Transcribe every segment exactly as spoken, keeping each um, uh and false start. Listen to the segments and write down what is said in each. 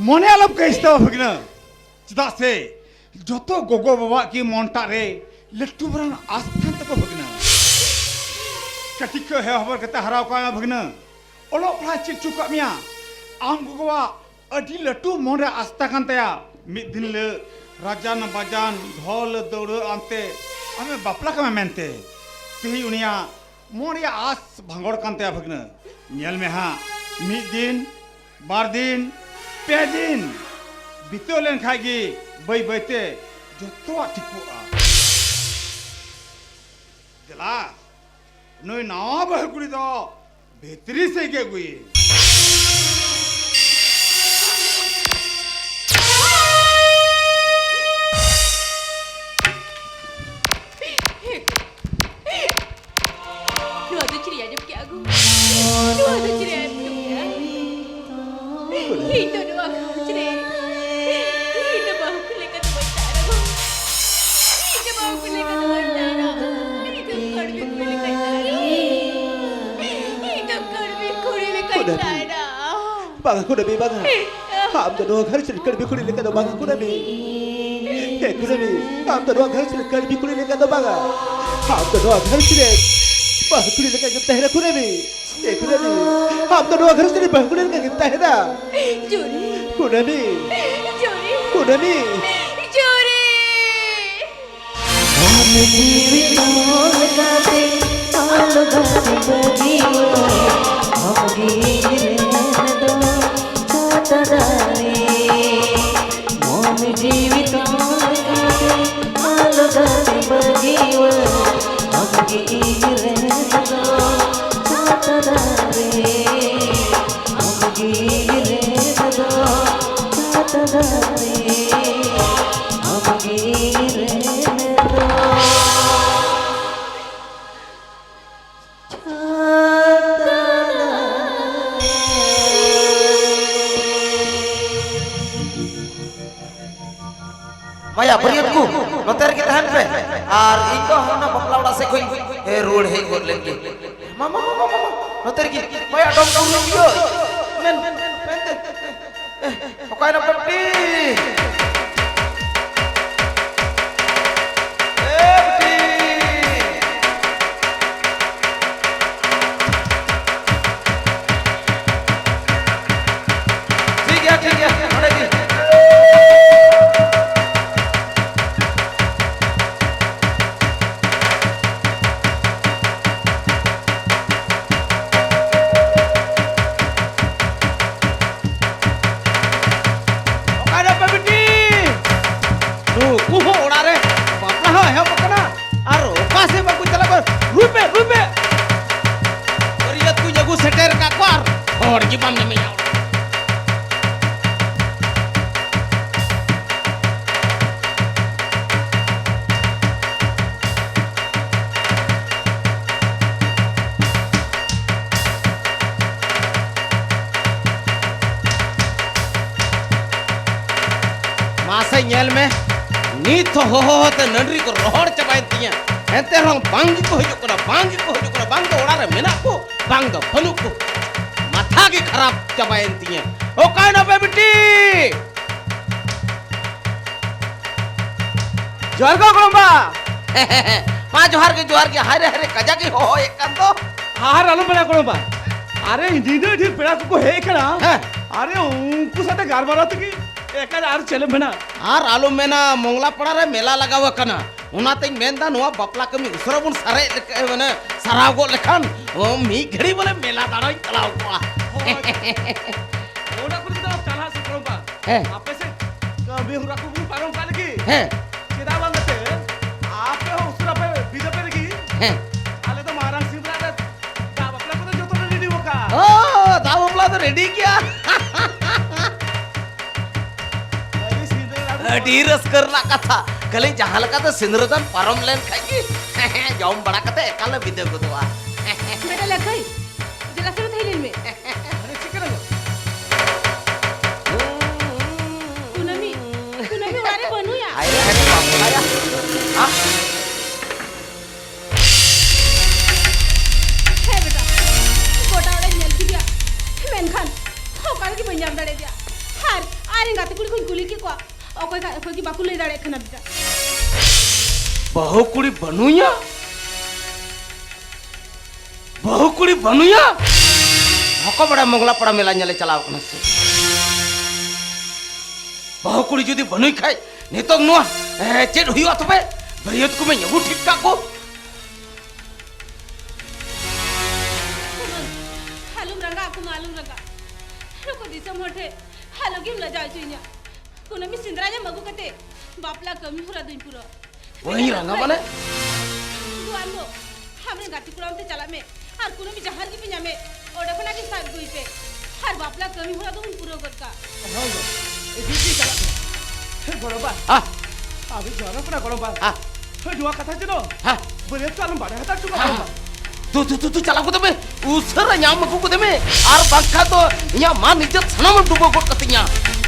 ᱢᱚᱱᱮ ᱟᱞᱚᱢ ᱠᱟᱹᱦᱤᱥ ᱛᱟᱵᱚ ᱵᱷᱟᱹᱜᱽᱱᱟᱹ᱾ ᱪᱮᱫᱟᱜ ᱥᱮ ᱡᱚᱛᱚ ᱜᱚᱜᱚ ᱵᱟᱵᱟᱣᱟᱜ ᱜᱮ ᱢᱚᱱᱴᱟᱜ ᱨᱮ ᱞᱟᱹᱴᱩ ᱢᱟᱨᱟᱝ ᱟᱥ ᱛᱟᱦᱮᱱ ᱛᱟᱠᱚ ᱵᱷᱟᱹᱜᱽᱱᱟᱹ᱾ ᱠᱟᱹᱴᱤᱡ ᱠᱷᱚᱱ ᱦᱮᱣᱟ ᱦᱚᱵᱚᱨ ᱠᱟᱛᱮ ᱦᱟᱨᱟᱣ ᱠᱟᱜ ᱢᱮᱭᱟ ᱵᱷᱟᱹᱜᱽᱱᱟᱹ᱾ ᱚᱞᱚᱜ ᱯᱟᱲᱦᱟᱜ ᱪᱮᱫ ᱦᱚᱪᱚ ᱠᱟᱜ ᱢᱮᱭᱟ᱾ ᱟᱢ ᱜᱚᱜᱚᱣᱟᱜ ᱟᱹᱰᱤ ᱞᱟᱹᱴᱩ ᱢᱚᱱ ᱨᱮ ᱟᱥ ᱛᱟᱦᱮᱸ ᱠᱟᱱ ᱛᱟᱭᱟ, ᱢᱤᱫ ᱫᱤᱱ ᱦᱤᱞᱳᱜ ᱨᱟᱡᱟᱱ ᱵᱟᱡᱟᱱ ᱰᱷᱚᱞ ᱫᱟᱹᱣᱲᱟᱹ ᱟᱱᱛᱮ ᱟᱢᱮ ᱵᱟᱯᱞᱟ ᱠᱟᱢᱟ ᱢᱮᱱᱛᱮ᱾ ᱛᱮᱦᱮᱧ ᱩᱱᱤᱭᱟᱜ ᱢᱚᱱ ᱨᱮᱭᱟᱜ ᱟᱥ ᱵᱷᱟᱸᱜᱚᱲ ᱠᱟᱱ ᱛᱟᱭᱟ ᱵᱷᱟᱹᱜᱽᱱᱟᱹ᱾ ᱧᱮᱞ ᱢᱮ ᱦᱟᱸᱜ, ᱢᱤᱫ ᱫᱤᱱ, ᱵᱟᱨ ᱫᱤᱱ, ᱯᱮ ᱫᱤᱱ ᱵᱤᱛᱟᱹᱣ ᱞᱮᱱ ᱠᱷᱟᱡ ᱜᱮ ᱵᱟᱹᱭ ᱵᱟᱹᱭ ᱛᱮ ᱡᱚᱛᱚᱣᱟᱜ ᱴᱷᱤᱠᱚᱜᱼᱟ᱾ ᱫᱮᱞᱟ, ᱱᱩᱭ ᱱᱟᱣᱟ ᱵᱟᱹᱦᱩ ᱠᱩᱲᱤ ᱫᱚ ᱵᱷᱤᱛᱨᱤ ᱥᱮᱫ ᱜᱮ ᱟᱹᱜᱩᱭᱮᱢ᱾ ᱱᱚᱣᱟ ᱫᱚ ᱪᱮᱫ ᱟᱸᱡᱚᱢ ᱠᱮᱜᱼᱟ ᱜᱳ? ᱱᱚᱣᱟ ᱫᱚ ᱪᱮᱫ ᱟᱸᱡᱚᱢ ᱠᱮᱜᱼᱟ? ᱤᱧ ᱫᱚ ᱱᱚᱣᱟ ᱜᱷᱟᱨᱚᱸᱡᱽ ᱨᱮ, ᱤᱧ ᱫᱚ ᱵᱟᱹᱦᱩ ᱠᱩᱲᱤ ᱞᱮᱠᱟ ᱫᱚ ᱵᱟᱹᱧ ᱛᱟᱦᱮᱱᱟ ᱜᱳ᱾ ᱤᱧ ᱫᱚ ᱵᱟᱹᱦᱩ ᱠᱩᱲᱤ ᱞᱮᱠᱟ ᱫᱚ ᱵᱟᱹᱧ ᱛᱟᱦᱮᱱᱟ᱾ ᱤᱧ ᱫᱚ ᱠᱟᱹᱲᱢᱤ ᱠᱩᱲᱤ ᱞᱮᱠᱟᱧ ᱛᱟᱦᱮᱱᱟ᱾ ᱤᱧ ᱫᱚ ᱠᱟᱹᱲᱢᱤ ᱠᱩᱲᱤ ᱞᱮᱠᱟᱧ ᱛᱟᱦᱮᱱᱟ᱾ ᱵᱟᱝᱟ ᱠᱩᱱᱟᱹᱢᱤ, ᱵᱟᱝᱟ᱾ ᱟᱢ ᱫᱚ ᱱᱚᱣᱟ ᱜᱷᱟᱨᱚᱸᱡᱽ ᱨᱮᱱ ᱠᱟᱹᱲᱢᱤ ᱠᱩᱲᱤ ᱞᱮᱠᱟ ᱫᱚ ᱵᱟᱝᱟ ᱠᱩᱱᱟᱹᱢᱤ᱾ ᱦᱮᱸ ᱠᱩᱱᱟᱹᱢᱤ, ᱟᱢ ᱫᱚ ᱱᱚᱣᱟ ᱜᱷᱟᱨᱚᱸᱡᱽ ᱨᱮᱱ ᱠᱟᱹᱲᱢᱤ ᱠᱩᱲᱤ ᱞᱮᱠᱟ ᱫᱚ ᱵᱟᱝᱟ᱾ ᱟᱢ ᱫᱚ ᱱᱚᱣᱟ ᱜᱷᱟᱨᱚᱸᱡᱽ ᱨᱮᱱ ᱵᱟᱹᱦᱩ ᱠᱩᱲᱤ ᱞᱮᱠᱟ ᱜᱮᱢ ᱛᱟᱦᱮᱱᱟ ᱠᱩᱱᱟᱹᱢᱤ᱾ ᱦᱮᱸ ᱠᱩᱱᱟᱹᱢᱤ, ᱟᱢ ᱫᱚ ᱱᱚᱣᱟ ᱜᱷᱟᱨᱚᱸᱡᱽ ᱨᱮᱱ ᱵᱟᱹᱦᱩ ᱠᱩᱲᱤ ᱞᱮᱠᱟ ᱜᱮᱢ ᱛᱟᱦᱮᱱᱟ᱾ ᱡᱩᱨᱤ᱾ ᱠᱩᱱᱟᱹᱢᱤ᱾ ᱡᱩᱨᱤ᱾ ᱠᱩᱱᱟᱹᱢᱤ᱾ ᱡᱩᱨᱤ᱾ ᱢᱚᱱ ᱡᱤᱣᱤ ᱛᱚᱞ ᱠᱟᱛᱮ ᱟᱞᱜᱟᱛᱮ ᱵᱟᱹᱜᱤᱭᱟᱹᱧ, ᱟᱢᱜᱮ ᱤᱧ ᱨᱮᱱ ᱫᱚ ᱠᱟᱛᱟ ᱫᱟᱨᱮ᱾ ᱢᱚᱱ ᱡᱤᱣᱤ ᱛᱚᱞ ᱠᱟᱛᱮ ᱟᱞᱜᱟᱛᱮ ᱵᱟᱹᱜᱤᱭᱟᱹᱧ, ᱟᱢᱜᱮ ᱤᱧ ᱨᱮᱱ ᱫᱚ ᱠᱟᱛᱟ ᱫᱟᱨᱮ᱾ ᱟᱢᱜᱮ ᱤᱧ ᱨᱮᱱ ᱫᱚ ᱠᱟᱛᱟ ᱫᱟᱨᱮ᱾ ᱟᱢᱜᱮ ᱤᱧ ᱨᱮᱱ ᱫᱚ ᱠᱟᱛᱟ ᱫᱟᱨᱮ᱾ ᱢᱟᱭᱟ, ᱵᱟᱹᱨᱭᱟᱹᱛ ᱠᱚ, ᱱᱚᱛᱮ ᱨᱮᱜᱮ ᱛᱟᱦᱮᱱ ᱯᱮ᱾ ᱟᱨ ᱤᱧ ᱫᱚ ᱚᱱᱟ ᱵᱟᱯᱞᱟ ᱚᱲᱟᱜ ᱥᱮᱫ ᱠᱷᱚᱱ ᱤᱧ, ᱮ, ᱨᱩᱣᱟᱹᱲ ᱦᱮᱡ ᱜᱚᱫ ᱞᱮᱱ ᱜᱮ᱾ ᱢᱟ, ᱢᱟ, ᱢᱟ, ᱢᱟ, ᱢᱟ, ᱱᱚᱛᱮ ᱨᱮᱜᱮ᱾ ᱢᱟᱭᱟ, ᱰᱚᱢ ᱠᱚ ᱦᱩᱭᱩᱜ ᱜᱮᱭᱟ᱾ ᱢᱮᱱ, ᱢᱮᱱᱛᱮ᱾ ᱚᱠᱟᱭᱮᱱᱟ ᱯᱮ ᱵᱤᱴᱤ? ᱮ ᱵᱤᱴᱤ! ᱴᱷᱤᱠ ᱜᱮᱭᱟ, ᱴᱷᱤᱠ ᱜᱮᱭᱟ, ᱱᱚᱰᱮ ᱜᱮ᱾ ᱚᱠᱟᱨᱮ ᱯᱮ ᱵᱤᱴᱤ? ᱱᱩᱠᱩ ᱦᱚᱸ ᱚᱲᱟᱜ ᱨᱮ ᱵᱟᱯᱞᱟ ᱦᱚᱸ ᱮᱦᱚᱵ ᱟᱠᱟᱱᱟ᱾ ᱟᱨ ᱚᱠᱟ ᱥᱮᱫ ᱵᱟᱠᱚ ᱪᱟᱞᱟᱜ ᱠᱟᱱᱟ? ᱨᱩᱭ ᱯᱮ, ᱨᱩᱭ ᱯᱮ᱾ ᱵᱟᱹᱨᱭᱟᱹᱛ ᱠᱚᱧ ᱟᱹᱜᱩ ᱥᱮᱴᱮᱨ ᱟᱠᱟᱫ ᱠᱚᱣᱟ ᱟᱨ ᱦᱚᱲ ᱜᱮ ᱵᱟᱢ ᱧᱟᱢᱮᱭᱟ᱾ ᱢᱟᱥᱮ ᱧᱮᱞ ᱢᱮ, ᱱᱤᱛ ᱦᱚᱸ ᱦᱚᱦᱚ ᱦᱚᱦᱚ ᱛᱮ ᱱᱟᱹᱰᱨᱤ ᱠᱚ ᱨᱚᱦᱚᱲ ᱪᱟᱵᱟᱭᱮᱱ ᱛᱤᱧᱟ᱾ ᱮᱱᱛᱮ ᱨᱮᱦᱚᱸ ᱵᱟᱝ ᱜᱮᱠᱚ ᱦᱤᱡᱩᱜ ᱠᱟᱱᱟ, ᱵᱟᱝ ᱜᱮᱠᱚ ᱦᱤᱡᱩᱜ ᱠᱟᱱᱟ, ᱵᱟᱝ ᱫᱚ ᱚᱲᱟᱜ ᱨᱮ ᱢᱮᱱᱟᱜ ᱠᱚ, ᱵᱟᱝ ᱫᱚ ᱵᱟᱹᱱᱩᱜ ᱠᱚ᱾ ᱢᱟᱛᱷᱟ ᱜᱮ ᱠᱷᱟᱨᱟᱯ ᱪᱟᱵᱟᱭᱮᱱ ᱛᱤᱧᱟ᱾ ᱚᱠᱟᱭᱮᱱᱟ ᱯᱮ ᱵᱤᱴᱤ? ᱡᱚᱦᱟᱨ ᱜᱮ ᱜᱚᱲᱚᱢᱵᱟ᱾ ᱢᱟ ᱡᱚᱦᱟᱨ ᱜᱮ, ᱡᱚᱦᱟᱨ ᱜᱮ᱾ ᱦᱟᱭ ᱨᱮ, ᱦᱟᱭ ᱨᱮ, ᱠᱟᱡᱟᱠ ᱜᱮ ᱦᱚᱦᱚᱭᱮᱫ ᱠᱟᱱ ᱫᱚ᱾ ᱟᱨ ᱟᱞᱚᱢ ᱢᱮᱱᱟ ᱜᱚᱲᱚᱢᱵᱟ, ᱟᱨᱮ ᱱᱤᱱᱟᱹᱜ ᱰᱷᱮᱨ ᱯᱮᱲᱟ ᱠᱚᱠᱚ ᱦᱮᱡ ᱟᱠᱟᱱᱟ᱾ ᱦᱮᱸ᱾ ᱟᱨᱮ ᱩᱱᱠᱩ ᱥᱟᱛᱮ ᱜᱟᱞᱢᱟᱨᱟᱣ ᱛᱮᱜᱮ ᱮᱠᱟᱞ ᱟᱨ ᱪᱮᱫ ᱮᱢ ᱢᱮᱱᱟ᱾ ᱟᱨ ᱟᱞᱚᱢ ᱢᱮᱱᱟ, ᱢᱚᱝᱞᱟ ᱯᱟᱲᱟ ᱨᱮ ᱢᱮᱞᱟ ᱞᱟᱜᱟᱣ ᱟᱠᱟᱱᱟ, ᱚᱱᱟᱛᱮᱧ ᱢᱮᱱᱫᱟ ᱱᱚᱣᱟ ᱵᱟᱯᱞᱟ ᱠᱟᱹᱢᱤ ᱩᱥᱟᱹᱨᱟ ᱵᱚᱱ ᱥᱟᱨᱮᱡ ᱞᱮᱠ-, ᱢᱟᱱᱮ ᱥᱟᱨᱟᱣ ᱜᱚᱫ ᱞᱮᱠᱷᱟᱱ, ᱚ, ᱢᱤᱫ ᱜᱷᱟᱹᱲᱤ ᱵᱚᱞᱮ ᱢᱮᱞᱟ ᱫᱟᱬᱟᱧ ᱪᱟᱞᱟᱣ ᱠᱚᱜᱼᱟ᱾ ᱦᱳᱭ᱾ ᱚᱱᱟ ᱠᱚᱨᱮ ᱫᱚ ᱪᱟᱞᱟᱜ ᱥᱮ ᱜᱚᱲᱚᱢᱵᱟ? ᱦᱮᱸ᱾ ᱟᱯᱮ ᱥᱮᱫ ᱠᱟᱹᱢᱤ ᱦᱚᱨᱟ ᱠᱚᱵᱚᱱ ᱯᱟᱨᱚᱢ ᱠᱟᱜ ᱞᱮᱜᱮ᱾ ᱦᱮᱸ᱾ ᱪᱮᱫᱟᱜ ᱵᱟᱝ ᱠᱟᱛᱮ ᱟᱯᱮ ᱦᱚᱸ ᱩᱥᱟᱹᱨᱟ ᱯᱮ ᱵᱤᱫᱟᱹ ᱯᱮ ᱞᱟᱹᱜᱤᱫ᱾ ᱦᱮᱸ᱾ ᱟᱞᱮ ᱫᱚ ᱢᱟᱨᱟᱝ ᱥᱤᱢᱨᱟᱜ ᱨᱮ ᱫᱟᱜ ᱵᱟᱯᱞᱟ ᱠᱚᱫᱚ ᱡᱚᱛᱚ ᱞᱮ ᱨᱮᱰᱤ ᱟᱠᱟᱫ᱾ ᱚ, ᱫᱟᱜ ᱵᱟᱯᱞᱟ ᱫᱚ ᱨᱮᱰᱤ ᱜᱮᱭᱟ᱾ ᱟᱹᱰᱤ ᱥᱤᱢᱨᱟᱜ ᱨᱮ ᱟᱹᱰᱤ ᱨᱟᱹᱥᱠᱟᱹ ᱨᱮᱱᱟᱜ ᱠᱟᱛᱷᱟ᱾ ᱠᱷᱟᱹᱞᱤ ᱡᱟᱦᱟᱸ ᱞᱮᱠᱟᱛᱮ ᱥᱤᱸᱫᱽᱨᱟᱹ ᱫᱟᱱ ᱯᱟᱨᱚᱢ ᱞᱮᱱ ᱠᱷᱟᱡ ᱜᱮ ᱡᱚᱢ ᱵᱟᱲᱟ ᱠᱟᱛᱮ ᱮᱠᱟᱞ ᱞᱮ ᱵᱤᱫᱟᱹ ᱜᱚᱫᱚᱜᱼᱟ᱾ ᱵᱮᱴᱟ ᱞᱟᱹᱠᱷᱟᱹᱭ, ᱫᱮᱞᱟ ᱥᱮ ᱛᱟᱦᱮᱸ ᱞᱮᱱ ᱢᱮ᱾ ᱟᱨᱮ ᱪᱮᱫ ᱠᱟᱱᱟ ᱜᱚ? ᱠᱩᱱᱟᱹᱢᱤ, ᱠᱩᱱᱟᱹᱢᱤ ᱚᱲᱟᱜ ᱨᱮ ᱵᱟᱹᱱᱩᱭᱟ᱾ ᱦᱟᱭ ᱨᱮ, ᱦᱟᱭ ᱨᱮ, ᱵᱟᱯᱞᱟᱭᱟ᱾ ᱦᱮᱸ? ᱦᱮᱸ ᱵᱮᱴᱟ, ᱜᱚᱴᱟ ᱚᱲᱟᱜ ᱤᱧ ᱧᱮᱞ ᱠᱮᱫᱮᱭᱟ, ᱢᱮᱱᱠᱷᱟᱱ ᱚᱠᱟ ᱨᱮᱜᱮ ᱵᱟᱹᱧ ᱧᱟᱢ ᱫᱟᱲᱮᱭᱟᱫᱮᱭᱟ᱾ ᱠᱩᱲᱤ ᱠᱚᱧ ᱠᱩᱞᱤ ᱠᱮᱫ ᱠᱚᱣᱟ, ᱚᱠᱚᱭ ᱠᱷᱟᱡ ᱚᱠᱚᱭ ᱜᱮ ᱵᱟᱠᱚ ᱞᱟᱹᱭ ᱫᱟᱲᱮᱭᱟᱜ ᱠᱟᱱᱟ ᱵᱮᱴᱟ᱾ ᱵᱟᱹᱦᱩ ᱠᱩᱲᱤ ᱵᱟᱹᱱᱩᱭᱟ? ᱵᱟᱹᱦᱩ ᱠᱩᱲᱤ ᱵᱟᱹᱱᱩᱭᱟ? ᱦᱚᱠᱚ ᱵᱟᱲᱟᱭ ᱢᱚᱝᱜᱞᱟ ᱯᱟᱲᱟ ᱢᱮᱞᱟ ᱧᱮᱞᱮ ᱪᱟᱞᱟᱣ ᱠᱟᱱᱟ ᱥᱮ? ᱵᱟᱹᱦᱩ ᱠᱩᱲᱤ ᱡᱩᱫᱤ ᱵᱟᱹᱱᱩᱭ ᱠᱷᱟᱡ ᱱᱤᱛᱚᱜ ᱱᱚᱣᱟ, ᱮ, ᱪᱮᱫ ᱦᱩᱭᱩᱜᱼᱟ ᱛᱚᱵᱮ? ᱵᱟᱹᱨᱭᱟᱹᱛ ᱠᱚᱢᱮᱧ ᱟᱹᱜᱩ ᱴᱷᱤᱠ ᱠᱟᱜ ᱠᱚ᱾ ᱟᱞᱚᱢ ᱨᱟᱸᱜᱟ ᱟᱠᱚ ᱢᱟ, ᱟᱞᱚᱢ ᱨᱟᱸᱜᱟ᱾ ᱱᱩᱠᱩ ᱫᱤᱥᱚᱢ ᱦᱚᱲ ᱴᱷᱮᱡ ᱟᱞᱚ ᱜᱮᱢ ᱞᱟᱡᱟᱣ ᱦᱚᱪᱚᱧᱟ᱾ ᱠᱩᱱᱟᱹᱢᱤ ᱥᱮᱸᱫᱽᱨᱟ ᱧᱟᱢ ᱟᱹᱜᱩ ᱠᱟᱛᱮ ᱵᱟᱯᱞᱟ ᱠᱟᱹᱢᱤ ᱦᱚᱨᱟ ᱫᱚᱧ ᱯᱩᱨᱟᱹᱣᱟ᱾ ᱵᱟᱹᱧ ᱨᱟᱸᱜᱟ ᱢᱟᱱᱮ? ᱫᱩ ᱟᱢ ᱫᱚ ᱟᱢᱨᱮᱱ ᱜᱟᱛᱮ ᱠᱚᱲᱟ ᱚᱱᱛᱮ ᱪᱟᱞᱟᱜ ᱢᱮ ᱟᱨ ᱠᱩᱱᱟᱹᱢᱤ ᱡᱟᱦᱟᱸ ᱨᱮᱜᱮ ᱯᱮ ᱧᱟᱢᱮ ᱚᱸᱰᱮ ᱠᱷᱚᱱᱟᱜ ᱜᱮ ᱥᱟᱵ ᱟᱹᱜᱩᱭ ᱯᱮ ᱟᱨ ᱵᱟᱯᱞᱟ ᱠᱟᱹᱢᱤ ᱦᱚᱨᱟ ᱫᱚᱵᱚᱱ ᱯᱩᱨᱟᱹᱣ ᱜᱚᱫ ᱠᱟᱜᱼᱟ᱾ ᱦᱳᱭ ᱜᱚ, ᱤᱫᱤ ᱜᱮ ᱪᱟᱞᱟᱜ ᱠᱟᱱᱟ᱾ ᱦᱮ ᱜᱚᱲᱚᱢᱵᱟ, ᱦᱟ᱾ ᱟᱵᱤᱱ ᱡᱚᱦᱟᱨ ᱠᱟᱱᱟ ᱜᱚᱲᱚᱢᱵᱟ᱾ ᱦᱟ᱾ ᱦᱳᱭ, ᱱᱚᱣᱟ ᱠᱟᱛᱷᱟ ᱡᱮᱱᱚ ᱦᱟ᱾ ᱵᱟᱹᱨᱭᱟᱹᱛ ᱠᱚ ᱟᱞᱚᱢ ᱵᱟᱲᱟᱭ ᱦᱟᱛᱟᱲ ᱦᱚᱪᱚ ᱠᱟᱜ ᱦᱟ᱾ ᱜᱚᱲᱚᱢᱵᱟ᱾ ᱛᱩ, ᱛᱩ, ᱛᱩ, ᱛᱩ, ᱪᱟᱞᱟᱣ ᱜᱚᱫᱚᱜ ᱢᱮ᱾ ᱩᱥᱟᱹᱨᱟ ᱧᱟᱢ ᱟᱹᱜᱩ ᱠᱚᱫᱮ ᱢᱮ, ᱟᱨ ᱵᱟᱝᱠᱷᱟᱱ ᱫᱚ ᱤᱧᱟᱹᱜ ᱢᱟᱱ ᱤᱡᱽᱡᱚᱛ ᱥᱟᱱᱟᱢᱮᱢ ᱰᱩᱵᱟᱹ ᱜᱚᱫ ᱠᱟᱹᱛᱤᱧᱟ᱾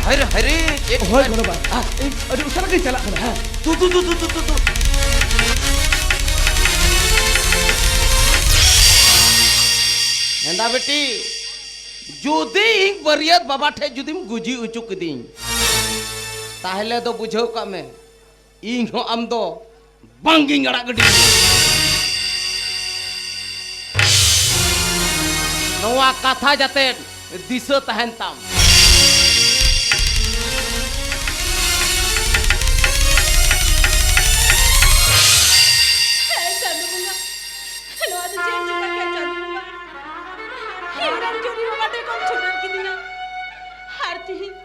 ᱦᱟᱭ ᱨᱮ, ᱦᱟᱭ ᱨᱮ, ᱪᱮᱫ ᱦᱳᱭ, ᱵᱮᱯᱟᱨ? ᱜᱚᱲᱚᱢᱵᱟ᱾ ᱦᱮᱸ᱾ ᱤᱧ ᱟᱹᱰᱤ ᱩᱥᱟᱹᱨᱟ ᱜᱤᱧ ᱪᱟᱞᱟᱜ ᱠᱟᱱᱟ᱾ ᱦᱮᱸ, ᱛᱩ, ᱛᱩ, ᱛᱩ᱾ ᱦᱮᱸᱫᱟ ᱵᱤᱴᱤ, ᱡᱩᱫᱤ ᱤᱧ ᱵᱟᱹᱨᱭᱟᱹᱛ ᱵᱟᱵᱟ ᱴᱷᱮᱡ ᱡᱩᱫᱤᱢ ᱜᱩᱡᱤ ᱚᱪᱚ ᱠᱤᱫᱤᱧ, ᱛᱟᱦᱞᱮ ᱫᱚ ᱵᱩᱡᱷᱟᱹᱣ ᱠᱟᱜ ᱢᱮ, ᱤᱧ ᱦᱚᱸ ᱟᱢ ᱫᱚ ᱵᱟᱝ ᱜᱤᱧ ᱟᱲᱟᱜ ᱜᱤᱰᱤ ᱢᱮᱭᱟ᱾ ᱱᱚᱣᱟ ᱠᱟᱛᱷᱟ ᱡᱟᱛᱮ ᱫᱤᱥᱟᱹ ᱛᱟᱦᱮᱱ ᱛᱟᱢ᱾ ᱦᱮᱸ, ᱪᱟᱸᱫᱳ ᱵᱚᱸᱜᱟ, ᱱᱚᱣᱟ ᱫᱚ ᱪᱮᱫ ᱪᱤᱠᱟᱹ ᱠᱮᱫ ᱪᱟᱸᱫᱳ ᱵᱚᱸᱜᱟ? ᱤᱧ ᱨᱮᱱ ᱡᱩᱨᱤ ᱵᱟᱵᱟ ᱴᱷᱮᱱ ᱠᱷᱚᱱ ᱪᱷᱩᱰᱟᱹᱨ ᱠᱤᱫᱤᱧᱟ᱾ ᱟᱨ ᱛᱤᱦᱤᱧ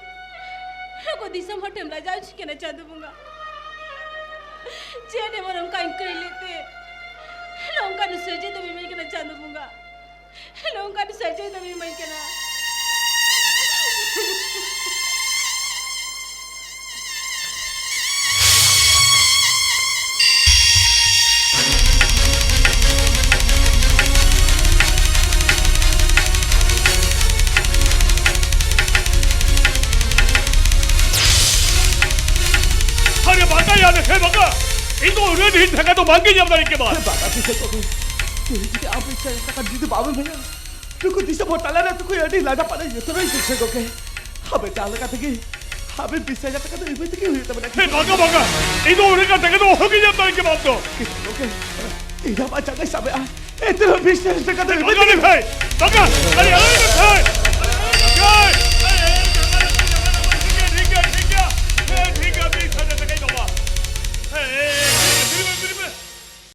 ᱱᱩᱠᱩ ᱫᱤᱥᱚᱢ ᱦᱚᱲ ᱴᱷᱮᱱ ᱞᱟᱡᱟᱣ ᱦᱚᱪᱚ ᱠᱟᱱᱟ ᱪᱟᱸᱫᱳ ᱵᱚᱸᱜᱟ᱾ ᱪᱮᱫ ᱮᱢᱚᱱ ᱚᱱᱠᱟᱧ ᱠᱟᱹᱭ ᱞᱮᱫ ᱛᱮ ᱱᱚᱝᱠᱟᱱ ᱥᱟᱹᱡᱟᱹᱭ ᱫᱚᱢ ᱤᱢᱟᱹᱧ ᱠᱟᱱᱟ ᱪᱟᱸᱫᱳ ᱵᱚᱸᱜᱟ? ᱱᱚᱝᱠᱟᱱ ᱥᱟᱹᱡᱟᱹᱭ ᱫᱚᱢ ᱤᱢᱟᱹᱧ ᱠᱟᱱᱟ? ᱟᱨᱮ ᱵᱟᱝᱜᱟ ᱭᱟ ᱨᱮ, ᱦᱮ ᱵᱟᱝᱜᱟ! ᱤᱧ ᱫᱚ ᱩᱱᱟᱹᱜ ᱰᱷᱮᱨ ᱴᱟᱠᱟ ᱫᱚ ᱵᱟᱝᱜᱤᱧ ᱮᱢ ᱫᱟᱲᱮ ᱠᱮᱢᱟ᱾ ᱦᱮ ᱵᱟᱝᱜᱟ, ᱫᱤᱥᱟᱹ ᱠᱚᱜᱮ, ᱛᱮᱦᱮᱧ ᱡᱩᱫᱤ ᱟᱢ ᱯᱚᱭᱥᱟ ᱴᱟᱠᱟ ᱡᱩᱫᱤ ᱵᱟᱢ ᱮᱢᱟᱹᱧᱟ, ᱱᱩᱠᱩ ᱫᱤᱥᱚᱢ ᱦᱚᱲ ᱛᱟᱞᱟᱨᱮ ᱱᱩᱠᱩ ᱟᱹᱰᱤ ᱞᱟᱡᱟ ᱯᱟᱲᱟ ᱩᱛᱟᱹᱨᱚᱜ ᱤᱧ ᱫᱤᱥᱟᱹ ᱠᱚᱜᱮ᱾ ᱟᱯᱮ ᱡᱟᱦᱟᱸ ᱞᱮᱠᱟ ᱛᱮᱜᱮ ᱟᱵᱮᱱ ᱵᱤᱥ ᱦᱟᱡᱟᱨ ᱴᱟᱠᱟ ᱫᱚ ᱤᱢᱟᱹᱧ ᱛᱮᱜᱮ ᱦᱩᱭᱩᱜ ᱛᱟᱵᱮᱱᱟ᱾ ᱦᱮᱸ, ᱵᱟᱝᱟ, ᱵᱟᱝᱟ᱾ ᱤᱧ ᱫᱚ ᱩᱱᱟᱹᱜ ᱜᱟᱱ ᱴᱟᱠᱟ ᱫᱚ ᱚᱦᱚᱜᱤᱧ ᱮᱢ ᱫᱟᱲᱮ ᱠᱮᱢᱟ ᱟᱢ ᱫᱚ᱾ ᱜᱚᱢᱠᱮ, ᱤᱧ ᱟᱢᱟᱜ ᱡᱟᱸᱜᱟᱧ ᱥᱟᱵᱮᱜᱼᱟ᱾ ᱮᱱᱛᱮ ᱨᱮᱦᱚᱸ ᱵᱤᱥ ᱦᱟᱡᱟᱨ ᱴᱟᱠᱟ ᱫᱚ ᱤᱢᱟᱹᱧ ᱵᱟᱝᱟ ᱨᱮ ᱛᱮᱜᱮ᱾ ᱵᱷᱟᱭ, ᱵᱟᱝᱟ᱾ ᱟᱨᱮ, ᱟᱞᱚᱢ ᱨᱮ ᱵᱷᱟᱭ᱾